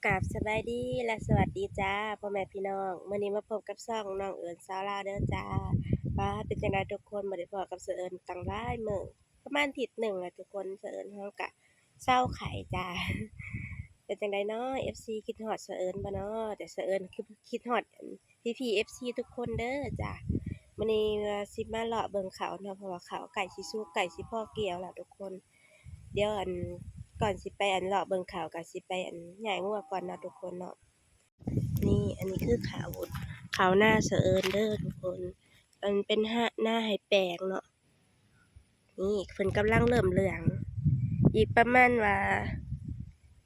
ກາບສະບາຍດີ ແລະ ສະຫວັດດີຈ້າ ພໍ່ແມ່ພີ່ນ້ອງ. ມື້ນີ້ມາພົບກັບຊ່ອງນ້ອງເອີນສາວລາວເດີຈ້າ. ວ່າເປັນຈັ່ງໃດທຸກຄົນ? ບໍ່ໄດ້ພໍ້ກັບສາວເອີນຕັ້ງຫຼາຍມື້ ປະມານທິດໜຶ່ງແລ້ວທຸກຄົນ. ສາວເອີນເຮົາກະເຊົາໄຂ້ຈ້າ. ເປັນຈັ່ງໃດເນາະ ເອັຟຊີ ຄິດຮອດສາວເອີນບໍ່ເນາະ? ແຕ່ສາວເອີນຄືຄິດຮອດ ພີ່ໆ ເອັຟຊີ ທຸກຄົນເດີຈ້າ. ມື້ນີ້ວ່າຊິມາເລາະເບິ່ງເຂົ້າເນາະ ເພາະວ່າເຂົ້າໃກ້ຊິສຸກ ໃກ້ຊິພໍກ່ຽວແລ້ວທຸກຄົນ. ດຽວ ອັນ ກ່ອນຊິໄປ ອັນ ເລາະເບິ່ງເຂົ້າ ກໍຊິໄປ ອັນ ຍ້າຍງົວກ່ອນເນາະທຸກຄົນເນາະ. ນີ້ ອັນນີ້ຄືເຂົ້າ ເຂົ້ານາສາວເອີນເດີທຸກຄົນ. ອັນ ເປັນນາໄຮ່ແປ້ງເນາະ. ນີ້ເພິ່ນກຳລັງເລີ່ມເຫຼືອງ ອີກປະມານວ່າ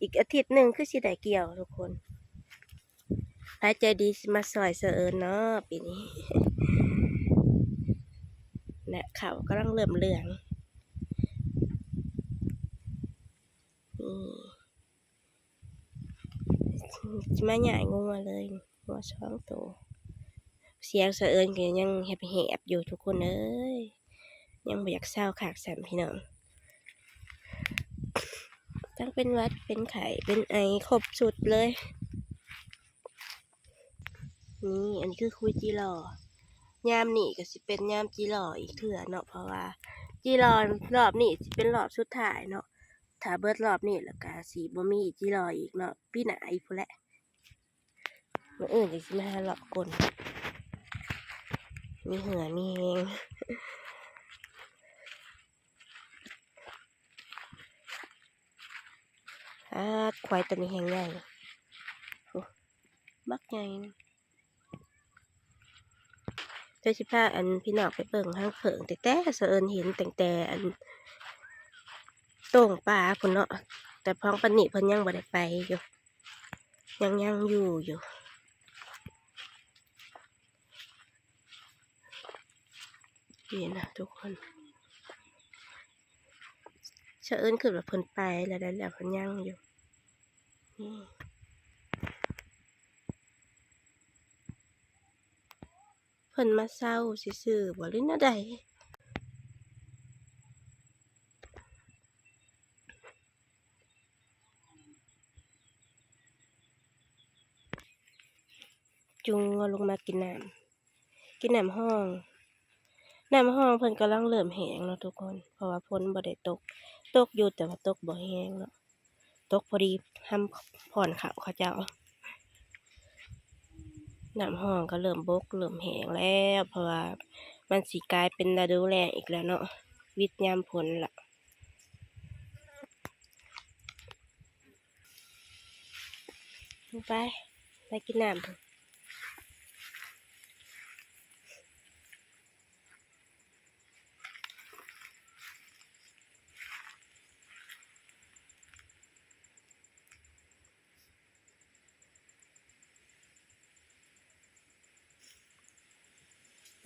ອີກອາທິດໜຶ່ງຄືຊິໄດ້ກ່ຽວທຸກຄົນ. ໃຜໃຈດີຊິມາຊ່ອຍສາວເອີນເນາະປີນີ້. ນະ ເຂົ້າກຳລັງເລີ່ມເຫຼືອງ. ນີ້ ຊິມາຍ້າຍງົວເລີຍ ງົວສອງໂຕ. ສຽງສາວເອີນກໍຍັງແຫບໆ ຢູ່ທຸກຄົນເອີຍ. ຍັງບໍ່ຢາກເຊົາຄັກຊ້ຳພີ່ນ້ອງ. ທັງເປັນຫວັດ ເປັນໄຂ້ ເປັນໄອ ຄົບຊຸດເລີຍ. ນີ້ ອັນນີ້ຄືຄຸຍຈີລໍ. ຍາມນີ້ກໍຊິເປັນຍາມຈີລໍອີກເທື່ອເນາະ ເພາະວ່າຈີລໍລອບນີ້ຊິເປັນລອບສຸດທ້າຍເນາະ. ຖ້າເບິດລອບນີ້ແລ້ວກໍຊິບໍ່ມີຈີລໍອີກເນາະ ປີໜ້າອີກພຸ້ນແຫຼະ. ມື້ອື່ນຈັ່ງຊິມາຫາເລາະກົ້ນ ມີເຫື່ອມີແຮງ. ອາດ ຄວາຍໂຕນີ້ແຮງໃຫຍ່ ໂອ້ ບັກໃຫຍ່. ດຽວຊິພາ ອັນ ພີ່ນ້ອງໄປເບິ່ງຮັງເຜິ້ງ ແຕ່ ແຕ່ສາວເອີນເຫັນຕັ້ງແຕ່ ອັນ ໂຕ່ງປາພຸ້ນເນາະ ແຕ່ພອງປານນີ້ເພິ່ນຍັງບໍ່ໄດ້ໄປຢູ່ ຍັງ ຍັງຢູ່ຢູ່. ນີ້ນະທຸກຄົນ ສາວເອີນຄິດວ່າເພິ່ນໄປແລ້ວ ແລ້ວເພິ່ນຍັງຢູ່. ນີ້ ເພິ່ນມາເຊົາຊື່ໆ ບໍ່ ຫຼືແນວໃດ? ຈູງງົວລົງມາກິນນ້ຳ ກິນນ້ຳຮ່ອງ. ນ້ຳຮ່ອງເພິ່ນກຳລັງເລີ່ມແຫ້ງເນາະທຸກຄົນ ເພາະວ່າຝົນບໍ່ໄດ້ຕົກ ຕົກຢູ່ແຕ່ວ່າຕົກບໍ່ແຮງເນາະ ຕົກພໍດີຮຳພອນເຂົ້າເຂົາເຈົ້າ. ນ້ຳຮ່ອງກໍເລີ່ມບົກເລີ່ມແຫ້ງແລ້ວ ເພາະວ່າມັນຊິກາຍເປັນລະດູແລ້ງອີກແລ້ວເນາະ ວິດຍາມຝົນລະ. ໄປ ໄປກິນນ້ຳພຸ້ນ.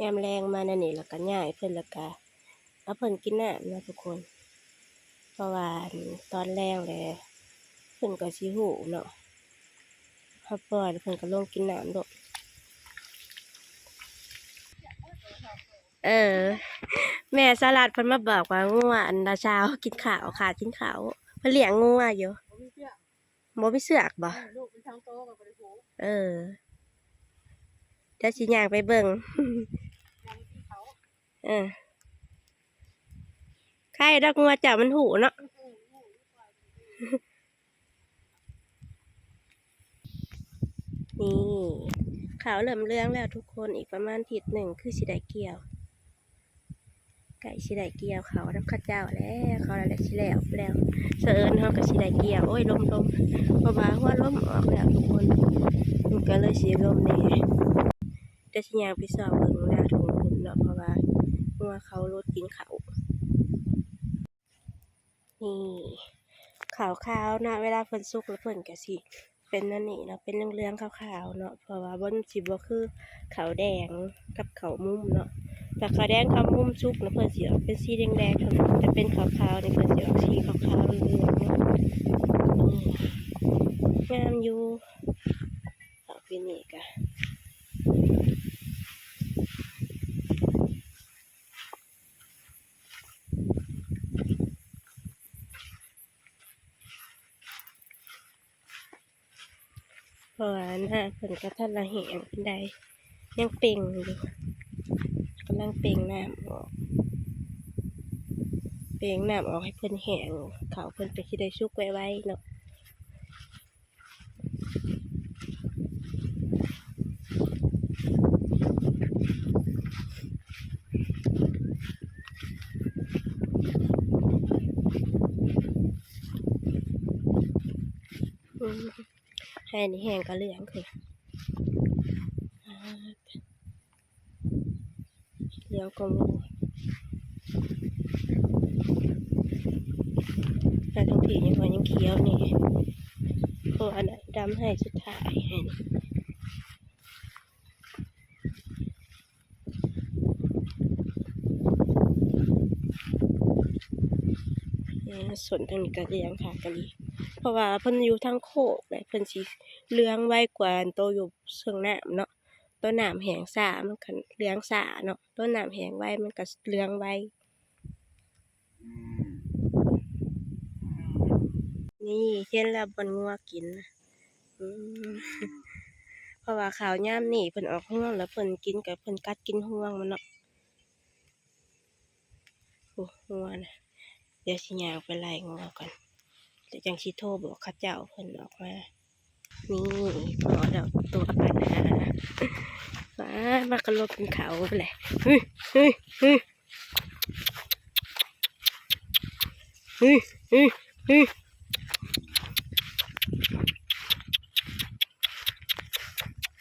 ຍາມແລງມາແນວນີ້ ແລ້ວກໍຍ້າຍເພິ່ນ ແລ້ວກໍເອົາເພິ່ນກິນນ້ຳເນາະທຸກຄົນ ເພາະວ່າຕອນແລງແລ້ວເພິ່ນກໍຊິຮູ້ເນາະ ເຮົາປ່ອຍແລ້ວເພິ່ນກໍລົງກິນນ້ຳໂລດ. ເອີ ແມ່ສາລັດເພິ່ນມາບອກວ່າງົວອັນລະຊາວກິນເຂົ້າ ຂາດກິນເຂົ້າ ເພິ່ນລ້ຽງງົວຢູ່ ບໍ່ມີເຊືອກບໍ່? ເອີ ດຽວຊິຍ່າງໄປເບິ່ງ ເອີ ໄຄດອກ ງົວເຈົ້າມັນຮູ້ເນາະ. ນີ້ ເຂົ້າເລີ່ມເຫຼືອງແລ້ວທຸກຄົນ ອີກປະມານທິດໜຶ່ງຄືຊິໄດ້ກ່ຽວ ໃກ້ຊິໄດ້ກ່ຽວເຂົ້ານຳເຂົາເຈົ້າແລ້ວ ເຂົາລະຊິແລ້ວແລ້ວ ສະເອີນເຮົາກໍຊິໄດ້ກ່ຽວ. ໂອ້ຍ ລົມໆ ເພາະວ່າຫົວລົມອອກແລ້ວທຸກຄົນ ມັນກໍເລີຍຊິລົມແດ່. ດຽວຊິຍ່າງໄປສ່ອງເບິ່ງໜ້າທົ່ງພຸ້ນເນາະ ເພາະວ່າງົວເຂົາໂລດກິນເຂົ້າ. ນີ້ ເຂົ້າຂາວເນາະ ເວລາເພິ່ນສຸກແລ້ວເພິ່ນກະຊິເປັນອັນນີ້ເນາະ ເປັນເຫຼືອງໆຂາວໆເນາະ ເພາະວ່າມັນຊິບໍ່ຄືເຂົ້າແດງກັບເຂົ້າມຸມເນາະ. ຖ້າເຂົ້າແດງເຂົ້າມຸມສຸກແລ້ວເພິ່ນຊິອອກເປັນສີແດງໆ ຖ້າເປັນເຂົ້າຂາວນີ້ເພິ່ນຊິອອກສີຂາວໆເຫຼືອງໆເນາະ. ນີ້ ງາມຢູ່ ເຂົ້າປີນີ້ກະ. ເ ເພາະວ່ານາເພິ່ນກໍທັນລະແຫ້ງປານໃດ ຍັງເປັ່ງຢູ່ ກຳລັງເປັ່ງນ້ຳອອກ ເປັ່ງນ້ຳອອກໃຫ້ເພິ່ນແຫ້ງ ເຂົ້າເພິ່ນກໍຊິໄດ້ສຸກໄວໆເນາະ. ອືມ ໃຫ້ນີ້ແຫ້ງກໍເຫຼືອງຄື ອ່າ ເຫຼືອງກວ່າໝູ່ ແຕ່ທັງພີ້ຍັງວ່າຍັງຂຽວແດ່ ເພາະວ່າດຳໄຮ່ສຸດທ້າຍ ເອີ ສົ້ນທາງນີ້ກໍເຫຼືອງຄັກອີ່ຫຼີ ເພາະວ່າເພິ່ນຢູ່ທາງໂຄກແຫຼະ ເພິ່ນຊິເຫຼືອງໄວກວ່າໂຕຢູ່ເຊິ່ງນ້ຳເນາະ. ໂຕນ້ຳແຫ້ງຊ້າມັນກໍເຫຼືອງຊ້າເນາະ ໂຕນ້ຳແຫ້ງໄວມັນກໍເຫຼືອງໄວ. ນີ້ເຫັນແລ້ວບ່ອນງົວກິນ ອືມ ເພາະວ່າເຂົ້າຍາມນີ້ເພິ່ນອອກຮວງ ແລ້ວເພິ່ນກິນກໍເພິ່ນກັດກິນຮວງມັນເນາະ. ໂອ້ ງົວນະ ດຽວຊິຍ່າງໄປໄລ່ງົວກ່ອນ ແລ້ວຈັ່ງຊິໂທບອກເຂົາເຈົ້າເພິ່ນອອກມາ. ນີ້ ພໍແລ້ວຕົວປານຫາ ວ້າ ມາກະລົບກິນເຂົ້າພຸ້ນແຫຼະ ຫຶ ຫຶ ຫຶ ຫຶ ຫ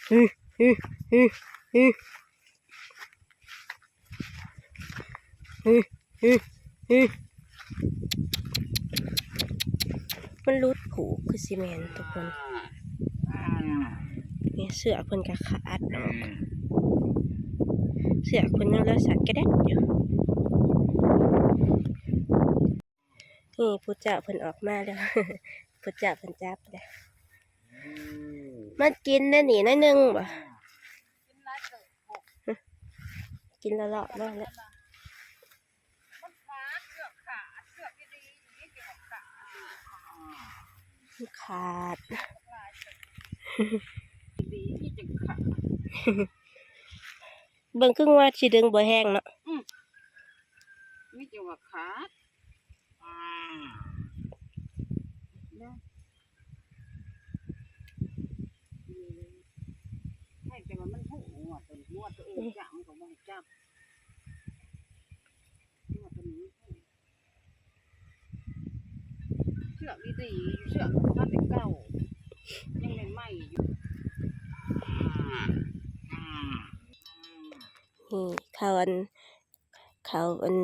ຶ ຫຶ ຫຶ ຫຶ ຫຶ ຫຶ ຫຶ ຫຶ ຫຶ ມັນຫຼຸດຜູກຄືຊິແມ່ນທຸກຄົນ ນີ້ເຊືອກເພິ່ນກໍຂາດເນາະ ເຊືອກເພິ່ນຍັງເຫຼືອສັດກະແດັດຢູ່. ນີ້ຜູ້ເຈົ້າເພິ່ນອອກມາແລ້ວ ຜູ້ເຈົ້າເພິ່ນຈັບແລ້ວ ມັນກິນແນວນີ້ໜ້ອຍໜຶ່ງບໍ່ ກິນເລາະໆມາແລ້ວ ມັນຂາດ ມັນຂາດ ເບິ່ງຄືວ່າຊິດຶງບໍ່ແຮງເນາະ ອືມ ມີແຕ່ວ່າຂາດ ໃຫ້ແຕ່ວ່າມັນຮູ້ ງົວຕົວ ງົວຕົວອື່ນຈັບມັນກໍບໍ່ໃຫ້ຈັບ ງົວຕົວນີ້ ເຊືອກດີໆ ເຊືອກມັນເປັນເກົ່າ ຍັງໃໝ່ໆຢູ່ ນີ້ເຂົາອັນ ເຂົາອັນ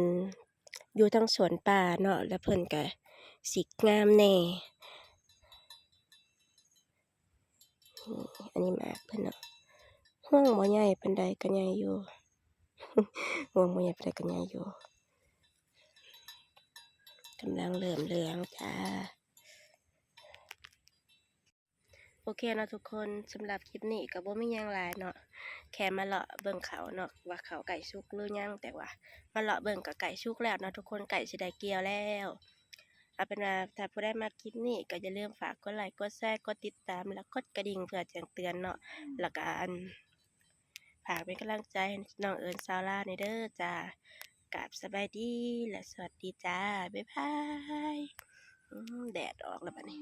ຢູ່ທາງສວນປ່າເນາະ ແລ້ວເພິ່ນກະຊິງາມແດ່. ນີ້ ອັນນີ້ໝາກເພິ່ນເນາະ ຮວງບໍ່ໃຫຍ່ປານໃດ ກະໃຫຍ່ຢູ່ ຮວງບໍ່ໃຫຍ່ປານໃດ ກະໃຫຍ່ຢູ່ ກຳລັງເລີ່ມເຫຼືອງຈ້າ. ໂອເຄເນາະທຸກຄົນ ສຳລັບຄລິບນີ້ກໍບໍ່ມີຫຍັງຫຼາຍເນາະ ແຄ່ມາເລາະເບິ່ງເຂົ້າເນາະ ວ່າເຂົ້າໃກ້ສຸກຫຼືຍັງ ແຕ່ວ່າມາເລາະເບິ່ງກໍໃກ້ສຸກແລ້ວເນາະທຸກຄົນ ໃກ້ຊິໄດ້ກ່ຽວແລ້ວ. ເອົາເປັນວ່າຖ້າຜູ້ໃດມັກຄລິບນີ້ກໍຢ່າລືມຝາກກົດໄລ ກົດແຊ ກົດຕິດຕາມ ແລະ ກົດກະດິ່ງເພື່ອແຈ້ງເຕືອນເນາະ ແລ້ວກໍອັນ ຝາກເປັນກຳລັງໃຈໃຫ້ນ້ອງເອີນຊາວລາວແດ່ເດີຈ້າ. ກາບສະບາຍດີ ແລະ ສະຫວັດດີຈ້າ ບາຍບາຍ. ອືມ ແດດອອກແລ້ວບາດນີ້.